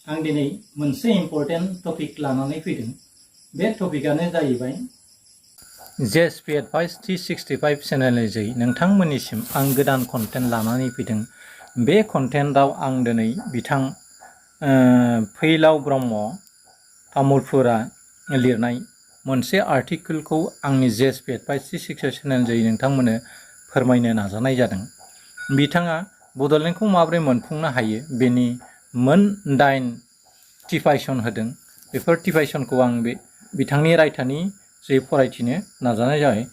आं दिनै मोनसे इम्पर्टेन्ट टपिक लानानै फैदों। बे टपिकआनो जाहैबाय जेएसपी एडभाइस 365 चेनेलनि जै नोंथांमोननिसिम आं गोदान कन्टेन्ट लानानै फैदों। बे कन्टेन्टआव आं दिनै बिथां फैलाव ब्रह्म तामुलपुरा लिरनाय मोनसे आर्टिकेलखौ आंनि जेएसपी एडभाइस 365 चेनेल जै नोंथांमोननो फोरमायनो नाजानाय जादों। बिथाङा बड'लेण्डखौ माबोरै मोनफुंनो हायो बेनि मोन 8 टिपाइसन होदों। बेफोर टिपाइसनखौ आं बिथांनि रायथानि जे फरायथिनो नाजानाय जाबाय।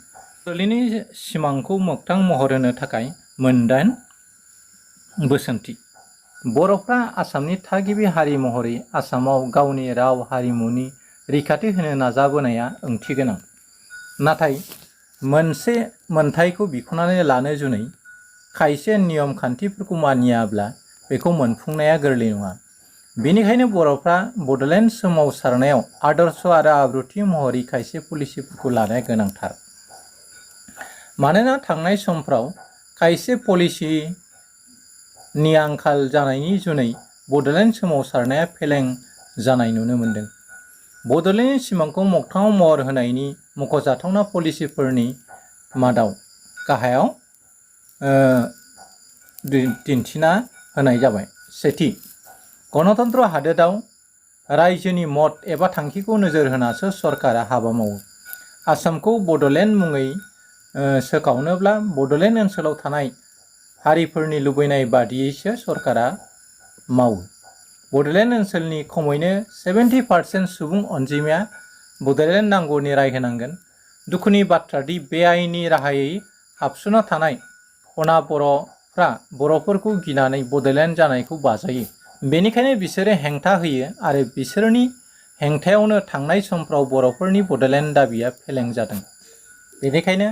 बड'लेण्डनि सिमांखौ मोगथां महर होनो थाखाय मोन 8 बोसोनथि। बर'फ्रा आसामनि थागिबि हारि महरै आसामाव गावनि राव हारिमुनि रैखाथि होनो नाजाबोनाया ओंथि गोनां। नाथाय मोनसे मोनथायखौ बिख'नानै लानो जुनै खायसे नियम खान्थिफोरखौ मानियाब्ला बेखौ मोनफुंनाया गोरलै नङा। बेनिखायनो बर'फ्रा बड'लेण्ड सोमावसारनायाव आदर्श आरो आब्रुथि महरै खायसे पलिसिफोरखौ लानाया गोनांथार। मानोना थांनाय समफ्राव खायसे पलिसिनि आंखाल जानायनि जुनै बड'लेण्ड सोमावसारनाया फेलें जानाय नुनो मोन्दों। बड'लेण्डनि सिमांखौ मोगथाङाव महर होनायनि मख'जाथावना पलिसिफोरनि मादाव गाहायाव दिन्थिना होनाय जाबाय। सेथि, गणतन्त्र हादोराव रायजोनि मत एबा थांखिखौ नोजोर होनासो सरकारा हाबा मावो। आसामखौ बड'लेण्ड मुङै सोखावनोब्ला बड'लेण्ड ओनसोलाव थानाय हारिफोरनि लुबैनाय बादियैसो सरकारा मावो। बड'लेण्ड ओनसोलनि खमैनो 70% सुबुं अनजिमाया बड'लेण्ड नांगौनि राय होनांगोन। दुखुनि बाथ्रादि बे आयेननि राहायै हाबसोना थानाय अना बर'फ्रा बर'फोरखौ गिनानै बड'लेण्ड जानायखौ बाजायो। बेनिखायनो बिसोरो हेंथा होयो आरो बिसोरनि हेंथायावनो थांनाय समफ्राव बर'फोरनि बड'लेण्ड दाबिया फेलें जादों। बेनिखायनो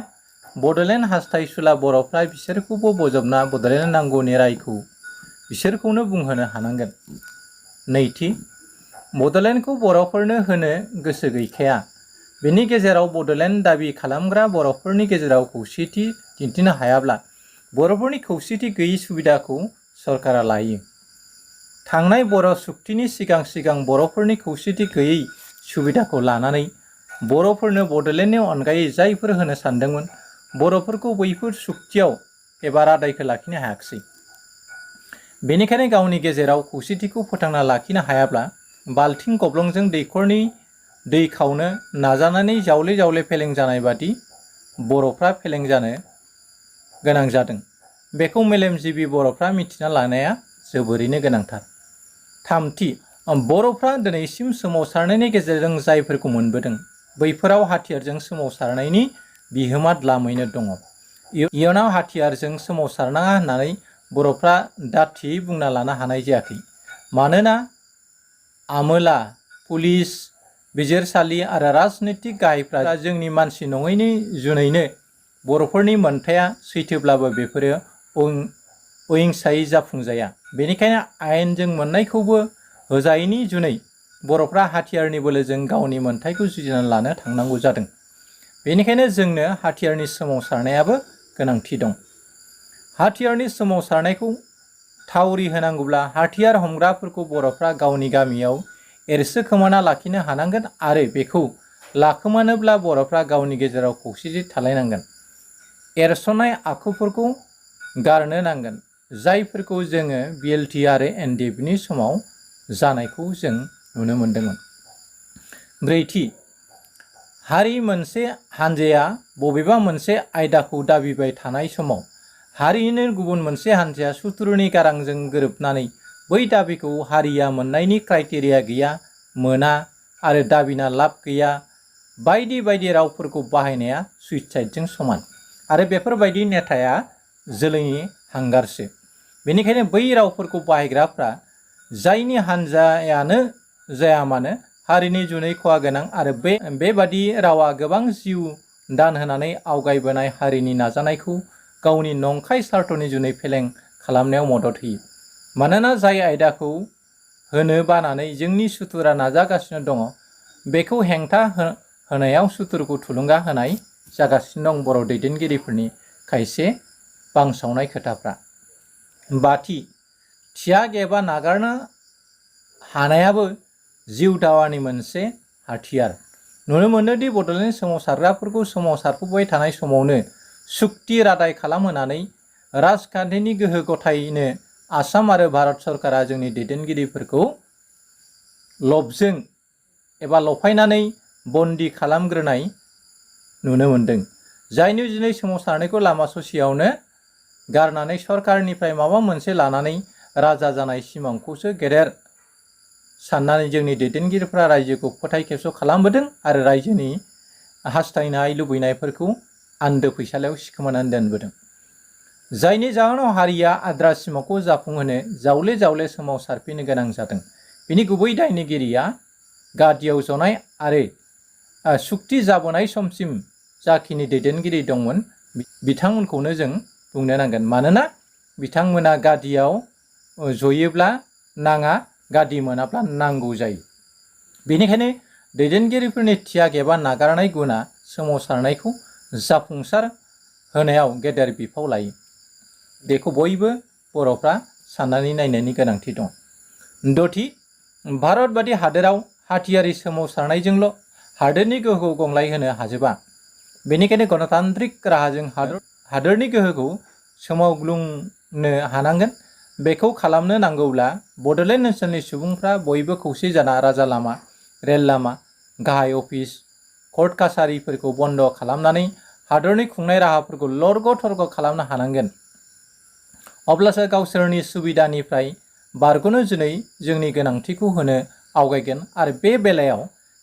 बड'लेण्ड हास्थायसुला बर'फ्रा बिसोरखौबो बजबना बड'लेण्ड नांगौनि रायखौ बिसोरखौनो बुंहोनो हानांगोन। नैथि, बड'लेण्डखौ बर'फोरनो होनो गोसो गैखाया। बेनि गेजेराव बड'लेण्ड दाबि खालामग्रा बर'फोरनि गेजेराव खौसेथि दिन्थिनो हायाब्ला बर'फोरनि खौसेथि गैयै सुबिदाखौ सरकारा लायो। थांनाय बर' सुक्तिनि सिगां सिगां बर'फोरनि खौसेथि गैयै सुबिदाखौ लानानै बर'फोरनो बड'लेण्डनि अनगायै जायफोर होनो सानदोंमोन बर'फोरखौ बैफोर सुक्तियाव एबा रादायखौ लाखिनो हायाखिसै। बेनिखायनो गावनि गेजेराव खौसेथिखौ फोथांना लाखिनो हायाब्ला बाल्थिं गब्लंजों दैखरनि दै खावनो नाजानानै जावले जावले फेलें जानाय बादि बर'फ्रा फेलें जानो गोनां जादों। बेखौ मेलेमजिबि बर'फ्रा मिथिना लानाया जोबोरैनो गोनांथार। थामथि, बर'फ्रा दिनैसिम सोमावसारनायनि गेजेरजों जायफोरखौ मोनबोदों बैफोराव हाथियारजों सोमावसारनायनि बिहोमा द्लामैनो दङ। इयुनाव हाथियारजों सोमावसारनाङा होननानै बर'फ्रा दाथियै बुंना लानो हानाय जायाखै। मानोना आमोला, पुलिस, बिजिरसालि आरो राजनितिक गाहायफ्रा जोंनि मानसि नङैनि जुनैनो बर'फोरनि मोनथाया सैथोब्लाबो बेफोरो अहिंसायै जाफुंजाया। बेनिखायनो आयेनजों मोननायखौबो होजायैनि जुनै बर'फ्रा हाथियारनि बोलोजों गावनि मोनथायखौ जुजिनानै लानो थांनांगौ जादों। बेनिखायनो जोंनो हाथियारनि सोमावसारनायाबो गोनांथि दं। हाथियारनि सोमावसारनायखौ थावरि होनांगौब्ला हाथियार हमग्राफोरखौ बर'फ्रा गावनि गामियाव एरसोखोमाना लाखिनो हानांगोन आरो बेखौ लाखोमानोब्ला बर'फ्रा गावनि गेजेराव खौसेथि थालायनांगोन। एरसोनाय आखुफोरखौ गारनो नांगोन जायफोरखौ जोङो बिएलटि आरो एनडिएफनि समाव जानायखौ जों नुनो मोन्दोंमोन। ब्रैथि, हारि मोनसे हानजाया बबेबा मोनसे आयदाखौ दाबिबाय थानाय समाव हारिनि गुबुन मोनसे हानजाया सुथुरनि गारांजों गोरोबनानै बै दाबिखौ हारिया मोननायनि क्राइटेरिया गैया, मोना आरो दाबिना लाब गैया बायदि बायदि रावफोरखौ बाहायनाया सुइसाइडजों समान आरो बेफोरबायदि नेथाया जोलैनि हांगारसो। बेनिखायनो बै रावफोरखौ बाहायग्राफ्रा जायनि हानजायानो जाया मानो हारिनि जुनै खहा गोनां आरो बेबादि रावा गोबां जिउ दान होनानै आवगायबोनाय हारिनि नाजानायखौ गावनि नंखाय स्वार्थनि जुनै फेलें खालामनायाव मदद होयो। मानोना जाय आयदाखौ होनो बानानै जोंनि सुथुरा नाजागासिनो दङ बेखौ हेंथा होनायाव सुथुरखौ थुलुंगा होनाय जागासिनो दं बर' दैदेनगिरिफोरनि खायसे बांसावनाय खोथाफ्रा। बाथि, त्याग एबा नागारनो हानायाबो जिउ दावानि मोनसे हाथियार। नुनो मोनोदि बड'लेण्ड सोमावसारग्राफोरखौ सोमावसारफुबाय थानाय समावनो सुक्ति रादाय खालामहोनानै राजखान्थिनि गोहो गथायनो आसाम आरो भारत सरकारा जोंनि दैदेनगिरिफोरखौ लबजों एबा लफायनानै बन्दी खालामग्रोनाय नुनो मोनदों। जायनि दिनै सोमावसारनायखौ लामा ससेयावनो गारनानै सरकारनिफ्राय माबा मोनसे लानानै राजा जानाय सिमांखौसो गेदेर साननानै जोंनि दैदेनगिरिफ्रा रायजोखौ फोथाय खेबस' खालामबोदों आरो रायजोनि हास्थायनाय लुबैनायफोरखौ आन्दो फैसालियाव सिखोमानानै दोनबोदों। जायनि जाहोनाव हारिया आद्रा सिमांखौ जाफुंहोनो जावले जावले सोमावसारफिननो गोनां जादों। बिनि गुबै दायनिगिरिया गादियाव जनाय आरो सुक्ति जाबोनाय समसिम जाखिनि दैदेनगिरि दंमोन बिथांमोनखौनो जों बुंनो नांगोन। मानोना बिथांमोना गादियाव जयोब्ला नाङा, गादि मोनाब्ला नांगौ जायो। बेनिखायनो दैदेनगिरिफोरनि त्याग एबा नागारनाय गुना सोमावसारनायखौ जाफुंसार होनायाव गेदेर बिफाव लायो। बेखौ बयबो बर'फ्रा साननानै नायनायनि गोनांथि दं। दथि, भारत बादि हादोराव हाथियारि सोमावसारनायजोंल' हादोरनि गोहोखौ गंलाय होनो हाजोबा। बेनिखायनो गणतान्त्रिक राहाजों हादोरनि गोहोखौ सोमावग्लुंनो हानांगोन। बेखौ खालामनो नांगौब्ला बड'लेण्ड ओनसोलनि सुबुंफ्रा बयबो खौसे जाना राजा लामा, रेल लामा, गाहाय अफिस, कर्ट कासारिफोरखौ बन्द' खालामनानै हादरनि खुंनाय राहाफोरखौ लरग' थरग' खालामनो हानांगोन। अब्लासो गावसोरनि सुबिदानिफ्राय बारग'नो जुनै जोंनि गोनांथिखौ होनो आवगायगोन आरो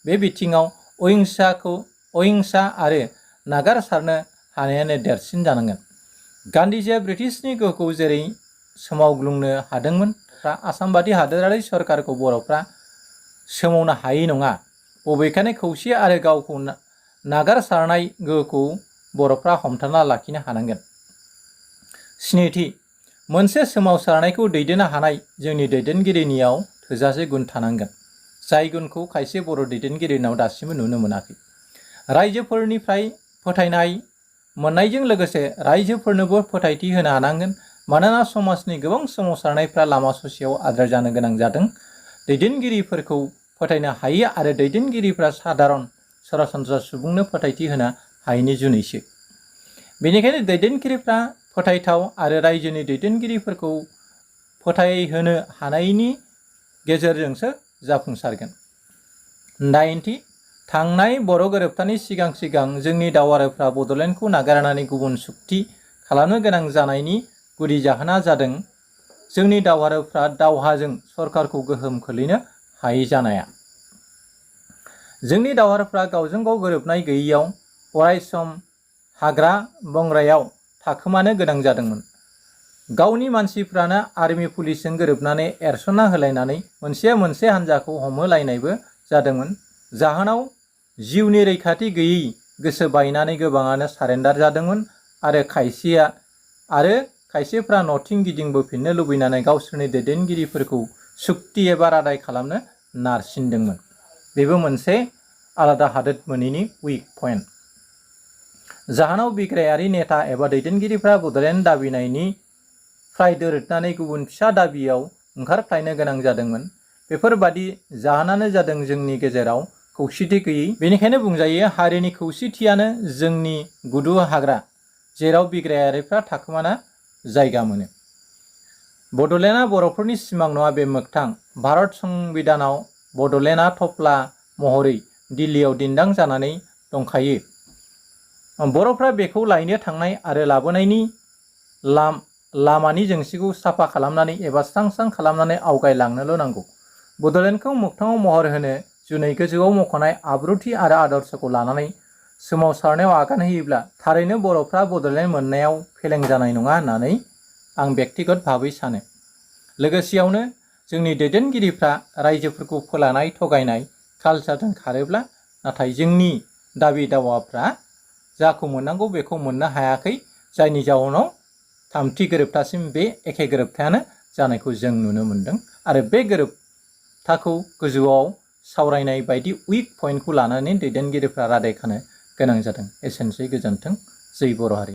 बे बिथिङाव अहिंसा आरो नागारसारनो हानायानो देरसिन जानांगोन। गान्धीजिया ब्रिटिशनि गोहोखौ जेरै सोमावग्लुंनो हादोंमोन, आसामबादि हादोरारि सरकारखौ बर'फ्रा सोमावनो हायै नङा। बबेखानि खौसे आरो गावखौ नागारसारनाय गोहोखौ बर'फ्रा हमथाना लाखिनो हानांगोन। स्निथि, मोनसे सोमावसारनायखौ दैदेननो हानाय जोंनि दैदेनगिरिनियाव थोजासे गुन थानांगोन। जाय गुनखौ खायसे बर' दैदेनगिरिनाव दासिमबो नुनो मोनाखै। रायजोफोरनिफ्राय फोथायनाय मोननायजों लोगोसे रायजोफोरनोबो फोथायथि होनो हानांगोन। मानोना समाजनि गोबां सोमावसारनायफ्रा लामा ससेयाव आद्रा जानो गोनां जादों। दैदेनगिरिफोरखौ फोथायनो हायै आरो दैदेनगिरिफ्रा सरासनस्रा सुबुंनो फोथायथि होनो हायैनि जुनैसो। बेनिखायनो दैदेनगिरिफ्रा फोथायथाव आरो रायजोनि दैदेनगिरिफोरखौ फोथायहोनो हानायनि गेजेरजोंसो जाफुंसारगोन। दाइनथि, थांनाय बर' गोरोबथानि सिगां जोंनि दावहारुफ्रा बड'लेण्डखौ नागारनानै गुबुन सुक्ति खालामनो गोनां जानायनि गुदि जाहोना जादों जोंनि दावहारुफ्रा दावहाजों सरकारखौ गोहोम खोलैनो हायै जानाया। जोंनि दावहारुफ्रा गावजों गाव गोरोबनाय गैयैयाव अरायसम हाग्रा बंग्रायाव थाखोमानो गोनां जादोंमोन। गावनि मानसिफ्रानो आर्मि पुलिसजों गोरोबनानै एरसनना होलायनानै मोनसे हान्जाखौ हमहोलायनायबो जादोंमोन। जाहोनाव जिउनि रैखाथि गैयै गोसो बायनानै गोबाङानो सारेन्डार जादोंमोन आरो खायसेफ्रा न'थिं गिदिंबोफिननो लुबैनानै गावसोरनि दैदेनगिरिफोरखौ सुक्ति एबा रादाय खालामनो नारसिनदोंमोन। बेबो मोनसे आलादा हादोर मोनैनि उइक पइन्ट। जाहोनाव बिग्रायारि नेता एबा दैदेनगिरिफ्रा बड'लेण्ड दाबिनायनिफ्राय दोरदनानै गुबुन फिसा दाबियाव ओंखारख्लायनो गोनां जादोंमोन। बेफोरबादि जाहोनानो जादों जोंनि गेजेराव खौसेथि गैयै। बेनिखायनो बुंजायो हारिनि खौसेथियानो जोंनि गुदु हाग्रा, जेराव बिग्रायारिफ्रा थाखोमाना जायगा मोनो। बड'लेण्डआ बर'फोरनि सिमां नङा, बे मोगथां। भारत संबिधानाव बड'लेण्डआ थफ्ला महरै दिल्लीयाव दिन्दां जानानै दंखायो। बर'फ्रा बेखौ लायनो थांनाय आरो लाबोनायनि लामानि जेंसिखौ साफा खालामनानै एबा स्रां खालामनानै आवगायलांनोल' नांगौ। बड'लेण्डखौ मोगथाङाव महर होनो जुनै गोजौआव मख'नाय आब्रुथि आरो आदर्शखौ लानानै सोमावसारनायाव आगान होयोब्ला थारैनो बर'फ्रा बड'लेण्ड मोननायाव फेलें जानाय नङा होननानै आं बेक्तिगत भाबै सानो। लोगोसेयावनो जोंनि दैदेनगिरिफ्रा रायजोफोरखौ फोलानाय थगायनाय कालचारजों खारोब्ला नाथाय जोंनि दाबि दावाफ्रा जाखौ मोननांगौ बेखौ मोननो हायाखै। जायनि जाउनाव थामथि गोरोबथासिम बे एखे गोरोबथायानो जानायखौ जों नुनो मोनदों आरो बे गोरोबथाखौ गोजौआव सावरायनाय बायदि उइक पइन्टखौ लानानै दैदेनगिरिफ्रा रादाय खानो गोनां जादों। एसेनोसै, गोजोन्थों। जै बर' हारि।